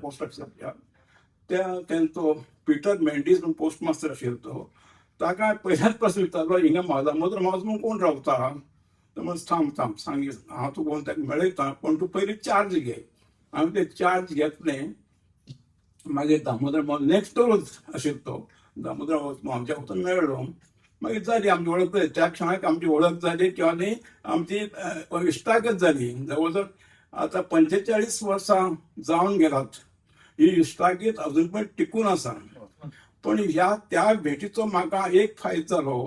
Post ऑफिसाच्या त्या तेंचो Peter Mendes म्हणून पोस्ट मास्टर आशिल्लो तो. ताका पयल्याच प्रस्न विचारलो, हिंगा दामोदर मावजो म्हणून कोण रावता? तो म्हणून, थांब थांब, सांग, हांव तुका कोण ताका मेळयता, पूण तूं पयलीं चार्ज घे. हांवें ते चार्ज घेतलें. मागीर दामोदर मावजो नेक्स्ट डोरूच आशिल्लो तो. दामोदर मावजो आमच्या वचून मेळ्ळो. मागीर जाली आमची वळख जाली. त्या क्षणाक आमची वळख जाली किंवा न्ही, आमची इश्टागत जाली. जवळ जवळ आतां 45 वर्सां जावन गेलात, ही इश्टागत अजून पण टिकून आसा. पण ह्या त्या भेटीचो म्हाका एक फायदो जालो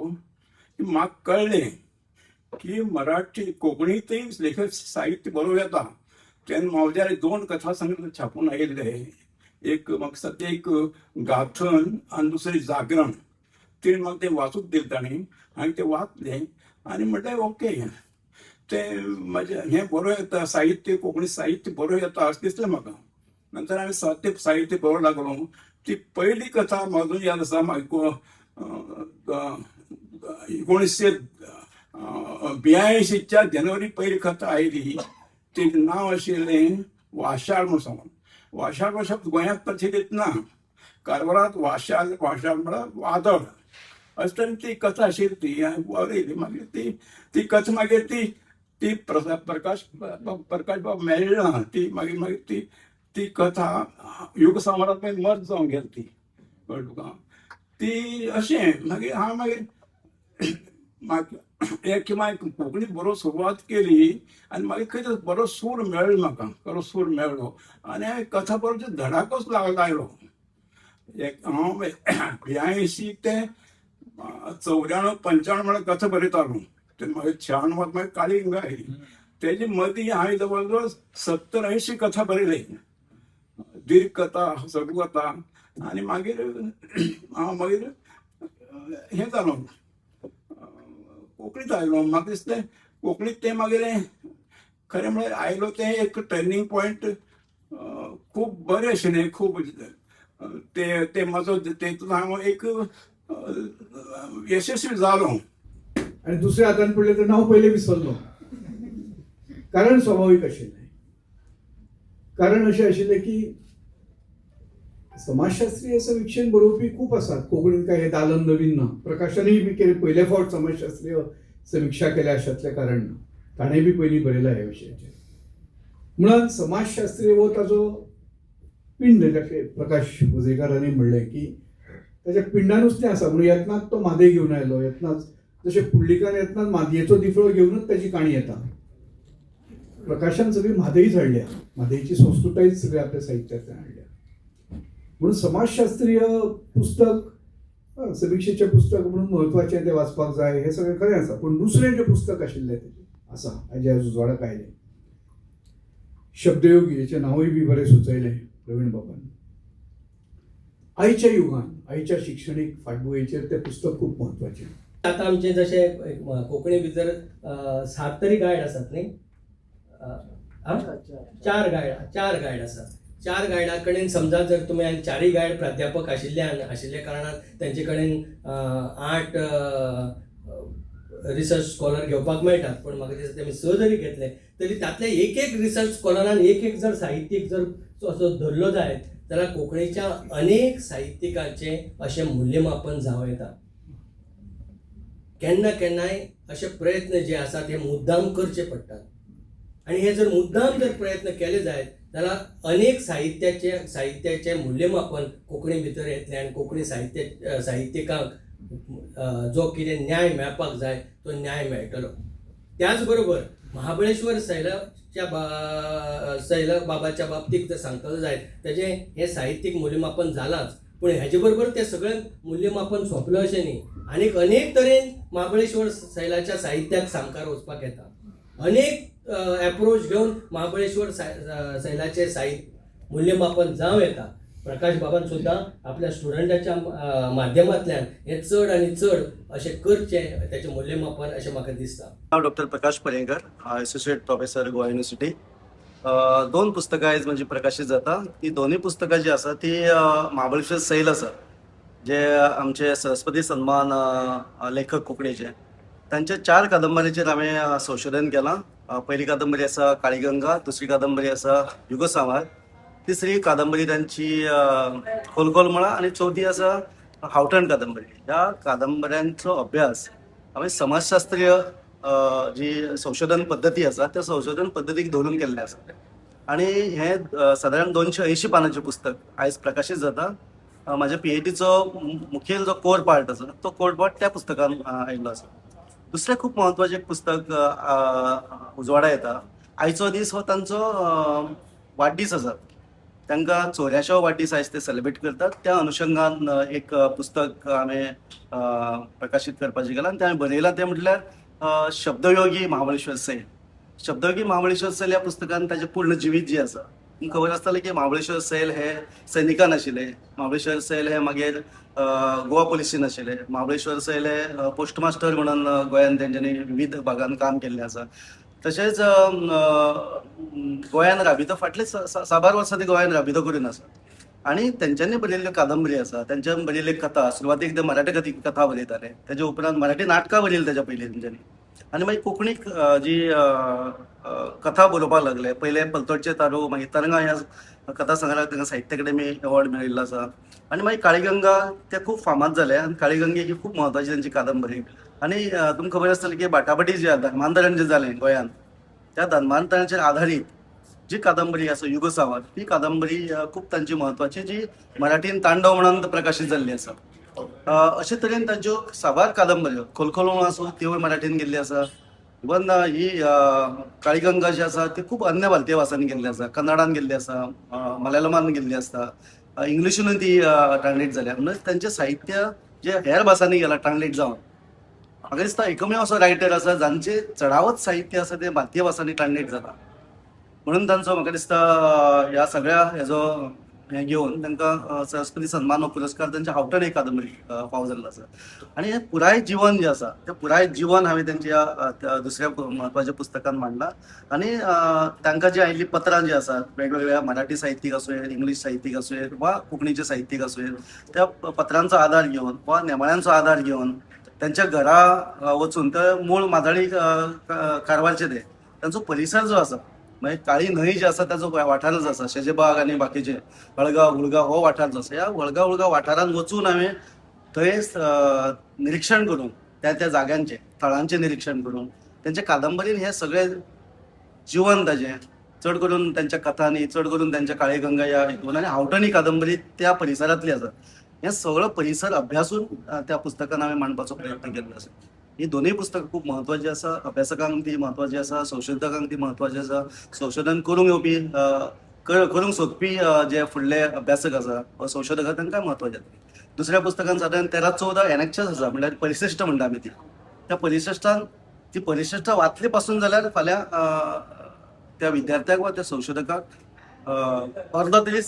की म्हाका कळ्ळें की मराठी कोंकणीतय लेखक साहित्य बरोवं येता. तेन्ना मावज्यार दोन कथा संग्रह छापून आयिल्ले. एक म्हाका दिसता ते एक गाथन आनी दुसरें जागरण. तिणें म्हाका तें वाचूंक दिलें ताणें. हांवें तें वाचलें आनी म्हटलें, ओके, तें म्हजें हें बरोवं येता साहित्य, कोंकणी साहित्य बरोवं येता अशें दिसलें म्हाका. नंतर हांवें साहित्य साहित्य बरोवंक लागलो. ती पयली कथा म्हाका याद आसा, म्हाका 1982च्या जानेवारी पयली कथा आयली. तेजें नांव आशिल्लें वाशाळ म्हूण सांगून. वाशाळ हो शब्द गोंयांत प्रचलित ना. कारवारात वाशाल, वाशाल म्हळ्यार वादळ, अशें तरेन ती कथा आशिल्ली. ती हांवें बरयली. मागीर ती ती कथा मागीर ती ती प्रकाश प्रकाश बाब मेळ्ळी ना ती. मागीर मागीर ती ती कथा युगसंवादात मागीर मर्ज जावन गेली ती. कळ्ळें तुका? ती अशें मागीर हांव मागीर मागीर एक मागीर कोंकणी बरोवंक सुरवात केली आनी मागीर खंय तरी बरो सूर मेळ्ळो म्हाका, बरो सूर मेळ्ळो आनी हांवें कथा बरोवपाचो धडाकोच लायलो. एक हांव 82 ते 94 95 म्हळ्यार कथा बरयतालो. ते मागीर 96 मागीर काळींग आयली. तेजे मदीं हांवें जवळ जवळ 70 80 कथा बरयले, दीर्घ कथा, सगळ्यो कथा. आनी मागीर हांव मागीर हें जालो, कोंकणीत आयलो. म्हाका दिसलें कोंकणीत तें मागीर खरें म्हळ्यार आयलो तें एक टर्निंग पॉयंट खूब बरें आशिल्लें. खूब ते ते म्हाजो तेतून हांव एक यशस्वी जालो. आनी दुसऱ्या हातान पडलें तर नांव पयलें विसरलो. कारण स्वाभावीक आशिल्लें. कारण अशें आशिल्लें की समाजशास्त्रीय समिक्षेन बरोवपी खूब आसात कोंकणीत. काय हें दालन नवीन ना. प्रकाशनूय बी केलें, पयले फावट समाजशास्त्रीय समिक्षा केल्या अशातलें कारण ना. ताणें बी पयलीं बरयलां ह्या विशयाचेर. मुळांत समाजशास्त्रीय हो ताजो पिंड, जशें प्रकाश वझेकारांनी म्हणलें की ताच्या पिंडानूच तें आसा. म्हणून येतनाच तो म्हादय घेवन आयलो. येतनाच जशें पुंडलिकान येतनाच मातयेचो दिफळो घेवनूच ताची काणी येता. प्रकाशान सगळी म्हादईच हाडल्या, म्हादईची संस्कृतायच सगळी आपल्या साहित्यांतल्यान हाडल्या. म्हणून समाजशास्त्रीय पुस्तक समिक्षेचें पुस्तक म्हणून म्हत्वाचें, तें वाचपाक जाय, हें सगळें खरें आसा. पूण दुसरें जें पुस्तक आशिल्लें तेजें आसा, हाजें आयज उजवाडाक आयलें, शब्दयोगी, हेचें नांवूय बी बरें सुचयलें प्रवीण बाबान. आयच्या युगान, आयच्या शिक्षणीक फाटभुंयेचेर तें पुस्तक खूब म्हत्वाचें. आतां आमचे जशे कोंकणी भितर सात तरी गायड आसात न्ही? आं? चार गायड, चार गायड आसात. चार गायडा कडेन समजा जर तुमी आनी चारूय गायड प्राध्यापक आशिल्ल्यान, आशिल्ल्या कारणान तेंचे कडेन आठ रिसर्च स्कॉलर घेवपाक मेळटात. पूण म्हाका दिसता तेमी स जरी घेतले तरी तातले एक एक रिसर्च स्कॉलरान एक एक जर साहित्यीक जर असो धरलो जायत जाल्यार कोंकणीच्या अनेक साहित्यिकांचें अशें मूल्यमापन जावं येता. केन्ना केन्नाय अशे प्रयत्न जे आसात हे मुद्दाम करचे पडटात आनी हे जर मुद्दाम जर प्रयत्न केले जायत जाल्यार अनेक साहित्याचे साहित्याचे मूल्यमापन कोंकणी भितर येतलें आनी कोंकणी साहित्य साहित्यिकांक जो कितें न्याय मेळपाक जाय तो न्याय मेळटलो. त्याच बरोबर महाबळेश्वर सैलाच्या बा सैल बाबाच्या बाबतीत जर सांगतलो जायत, तेजें हें साहित्यीक मूल्यमापन जालांच, पूण हेजे बरोबर तें सगळें मूल्यमापन सोंपलें अशें न्ही. आनीक अनेक तरेन महाबळेश्वर सैलाच्या साहित्याक सामकार वचपाक येता. अनेक एप्रोच घेवन महाबळेश्वर सैलाचें साहित्य मूल्यमापन जावं येता. प्रकाश बाबान सुद्दां आपल्या स्टुडंटाच्या माध्यमांतल्यान हें चड आनी चड अशें करचें, तेचें मूल्यमापन, अशें म्हाका दिसता. हांव doctor Prakash Paryekar, associate professor, Goa university. दोन पुस्तकां आयज म्हणजे प्रकाशीत जाता. ती दोनूय पुस्तकां जी आसा ती महाबळेश्वर सैल आसा, जे आमचे सरस्वती सन्मान लेखक कोंकणीचे. तांच्या चार कादंबरीचेर हांवें संशोधन केलां. पयली कादंबरी आसा काळीगंगा, दुसरी कादंबरी आसा युगसांवार. तिसरी कादंबरी तांची खोलखोल मळा आनी चवथी आसा हावठण कादंबरी. ह्या कादंबऱ्यांचो अभ्यास हांवें समाजशास्त्रीय जी संशोधन पद्दती आसा त्या संशोधन पद्दतीक धरून केल्लें आसा आनी हें सादारण 280 पानांचें पुस्तक आयज प्रकाशीत जाता. म्हाज्या PhDचो मुखेल जो कोर पार्ट आसा तो कोर पार्ट त्या पुस्तकान आयिल्लो आसा. दुसरें खूब म्हत्वाचें पुस्तक उजवाडा येता. आयचो दीस हो तांचो वाडदीस आसा. तांकां 84वो वाडदीस आयज ते सेलिब्रेट करतात. त्या अनुशंगान एक पुस्तक हांवें प्रकाशीत करपाचें केलां आनी तें हांवें बरयलां तें म्हटल्यार शब्दयोगी महाबळेश्वर सैल. शब्दयोगी महाबळेश्वर सैल ह्या पुस्तकान ताचें पूर्ण जिवीत जें आसा तुमकां खबर आसतलें की महाबळेश्वर सैल हे सैनिकान आशिल्ले, महाबळेश्वर सैल हे मागीर गोवा पुलिसीन आशिल्ले, महाबळेश्वर सैल हे पोस्टमास्टर म्हणून गोंयान तेंच्यांनी विविध भागान काम केल्लें आसा. तशेंच गोंयान राबितो फाटले साबार वर्सां ते गोंयान राबितो करून आसा आनी तेंच्यांनी बरयल्ल्यो कादंबरी आसा, तेंच्यांनी बरयल्ल्यो कथा. सुरवातीक ते मराठी कथा बरयताले, तेजे उपरांत मराठी नाटकां बरयलीं तेज्या पयलीं तेंच्यांनी आनी मागीर कोंकणीक जी कथा बरोवपाक लागले. पयलें पलतडचे तारू, मागीर तरंगा ह्या कथा संग्रहाक तांकां साहित्य अकादेमी अवॉर्ड मेळिल्लो आसा आनी मागीर काळीगंगा ते खूब फामाद जाले आनी काळीगंगे ही खूब म्हत्वाची तेंची कादंबरी. आनी तुमकां खबर आसतलें की बाटाबाटी जी धर्मांतरण जें जालें गोंयांत त्या धर्मांतराचेर आधारीत जी कादंबरी आसा युगसावाद ती कादंबरी खूब तांची म्हत्वाची जी मराठीन तांडव म्हणून प्रकाशीत जाल्ली आसा. अशे तरेन तांच्यो साबार कादंबऱ्यो खोलखोल आसूं त्योय मराठीन गेल्ली आसा. इवन ही काळीगंगा जी आसा ती खूब अन्य भारतीय भासांनी गेल्ली आसा, कन्नडान गेल्ली आसा, मलयालमान गेल्ली आसता, इंग्लिशीनूय ती ट्रान्सलेट जाल्या. म्हणून तांचें साहित्य जे हेर भासांनी गेलां ट्रान्सलेट जावन म्हाका दिसता एकमेव असो रायटर आसा जांचे चडावत साहित्य आसा तें भारतीय भासांनी ट्रान्सलेट जाता. म्हणून तांचो म्हाका दिसता ह्या सगळ्या हेजो हें घेवन तांकां सरस्वती सन्मान हो पुरस्कार तांच्या हावठण एक कादंबरी फावो जाल्लो आसा. आनी हें पुराय जीवन जें आसा तें पुराय जीवन हांवें तेंच्या दुसऱ्या म्हत्वाच्या पुस्तकान मांडलां आनी तांकां जी आयिल्लीं पत्रां जीं आसात वेगवेगळ्या मराठी साहित्यीक आसूं येत, इंग्लीश साहित्यीक आसूं येत वा कोंकणीचे साहित्यीक आसूं येत, त्या पत्रांचो आदार घेवन वा नेमाळ्यांचो आदार घेवन त्यांच्या घरा वचून ते मूळ माजाळी कारवारचे ते तांचो परिसर जो आसा मागीर काळी न्हंय जी आसा ताचो वाठार जो आसा शेजेबाग आनी बाकीचे वळगांव हुळगांव हो वाठार जो आसा ह्या वळगांव हुळगांव वाठारांत वचून हांवें थंय निरिक्षण करून त्या त्या जाग्यांचें थळांचें निरिक्षण करून तेंच्या कादंबरीन हें सगळें जिवन ताजें चड करून तेंच्या कथांनी चड करून तेंच्या काळीगंगा ह्या हितून आनी हावठण ही कादंबरी त्या परिसरांतली आसा. हें सगळो परिसर अभ्यासून त्या पुस्तकान हांवें मांडपाचो प्रयत्न केल्लो आसा. ही दोनूय पुस्तकां खूब म्हत्वाची आसा, अभ्यासकांक ती म्हत्वाची आसा, संशोधकांक ती म्हत्वाची आसा, संशोधन करूंक येवपी करूंक सोदपी जे फुडले अभ्यासक आसा वा संशोधक आसा तांकां म्हत्वाचें आसा. दुसऱ्या पुस्तकान सादारण 13-14 एनेक्चर्स आसा, म्हणल्यार परिशिश्ट म्हणटा आमी ती. त्या परिशिश्टान ती परिशिश्ट वाचली पासून जाल्यार फाल्यां त्या विद्यार्थ्याक वा त्या संशोधकाक अर्दो तरी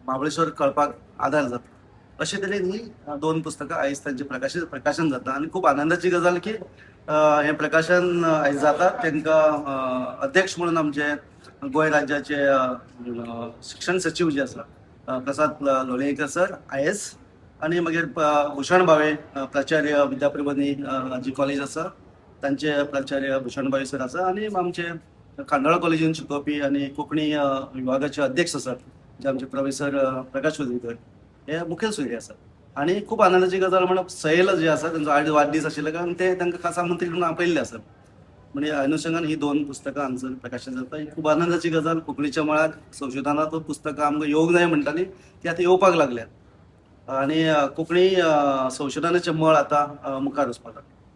महाबळेश्वर कळपाक आदार जाता. अशे तरेन ही दोन पुस्तकां आयज तांचें प्रकाशन जाता आनी खूब आनंदाची गजाल की हें प्रकाशन आयज जाता. तांकां अध्यक्ष म्हणून आमचे गोंय राज्याचे शिक्षण सचीव जे आसा प्रसाद लोलयेकर सर IAS आनी मागीर भूषण भावे प्राचार्य विद्याप्रबोधिनी जी कॉलेज आसा तांचे प्राचार्य भूषण भावे सर आसा आनी आमचे खांडोळा कॉलेजीन शिकोवपी आनी कोंकणी विभागाचे अध्यक्ष आसात जे आमचे प्रोफेसर प्रकाश वजरीकर हे मुखेल सोयरे आसात. आनी खूब आनंदाची गजाल म्हणल्यार सैल जे आसा तेंचो आयज वाडदीस आशिल्ले कारण ते तांकां खासा आमंत्रीत म्हणून आपयल्ले आसात. म्हणजे अनुशंगान ही दोन पुस्तकां हांगसर प्रकाशीत जाता. ही खूब आनंदाची गजाल. कोंकणीच्या मळार संशोधनात्मक पुस्तकां आमकां येवंक जाय म्हणटाली ती आतां येवपाक लागल्यात आनी कोंकणी संशोधनाचें मळ आतां मुखार वचपाक लागलां.